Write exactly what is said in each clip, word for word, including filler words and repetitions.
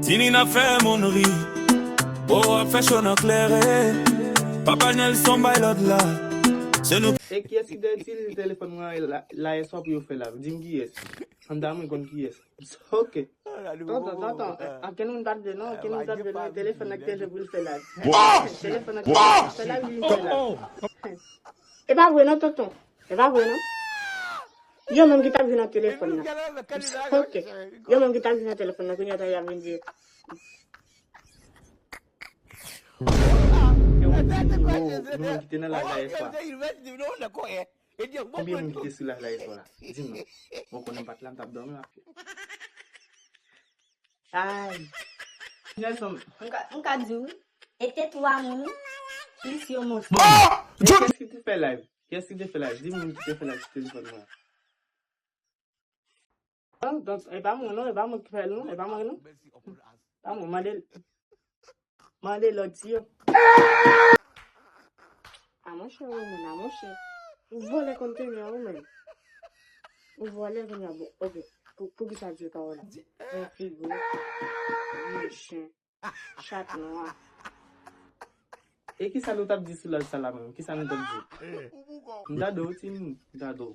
Tini n ap fè moun ri. Oh, ap fè cho nan klere. Papa Nelson bay lòd la. Se nou. E kiyès ki te itilize telefòn mwen la, la yè swa pou yo fè live? Di m kiyès. Anndan mwen konn kiyès. Ok. Tonton, tonton, ankenn moun pa t vle non, ankenn moun pa t vle non, e telefòn nan ki te vle pou l fè live. Telefòn nan ki te vle pou l fè live, li fè live. E pa vre non, tonton. E pa vre non. Yo menm ki t ap jwe nan telefòn nan. Ok. Yo menm ki t ap jwe nan telefòn nan, kounye a y ap vin di. Yo menm ki te nan live la yè swa. Konbyen moun ki te sou live la yè swa la? Di m non. Bon, konnen m pa t la, m t ap dòmi la. Ay. Nelson, m ka, m ka di w, e te twa moun, plis yon monchè. Kiyès ki te fè live? Kiyès ki te fè live? Di m moun ki te fè live sou telefòn mwen. Donk, donk, e pa mwen non, e pa mwen ki fè l non, e pa mwen non. Pa mwen, mande l. Mande lòt yo. A monchè, ou menm, a monchè. Ou vòlè konteni an, ou menm. Ou vòlè kounye a, bon, ok. Pou, pou ki sa di pawòl la? Yon figi, vye chen, chat nwa. E ki sa nou t ap di sou live sa la menm? Ki sa nou t ap di? M ta do, Tini, m ta do.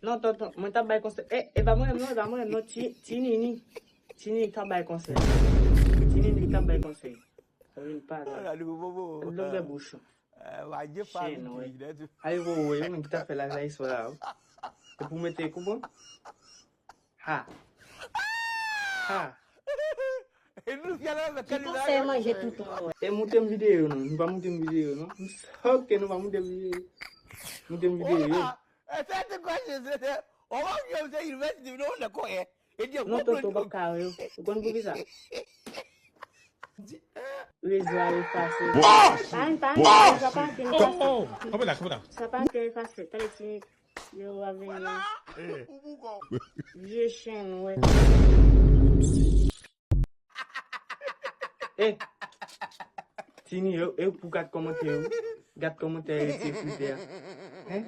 Non, tonton, mwen t ap bay konsèy. E, e pa mwen menm non, e pa mwen menm non, Ti, Tinini. Tini k ap bay konsèy. Tinini k ap bay konsèy. Ou vin pale. Gade bobo. Dlo bè bouch ou. Chen, wè. Ay, wowoy, ou menm ki t ap fè live la yè swa la, wi. E pou mete koupan? Ha. Ha. Ki konsèy manje touton, wè. E moute m videyo, non. Nou pa moute m videyo, non. Ok, nou pa moute m videyo. Moute m videyo. Non, tonton, w p ap ka wè yo. Ou konn poukisa? Rezo a efase. Pa, pa, rezo a pa te efase. Sa pa te efase. Tande ti yo a vini. Vye chen, wè. E, Tini, e, e pou gad kòmantè yo. Gad kòmantè yo, se fritè a. Hein?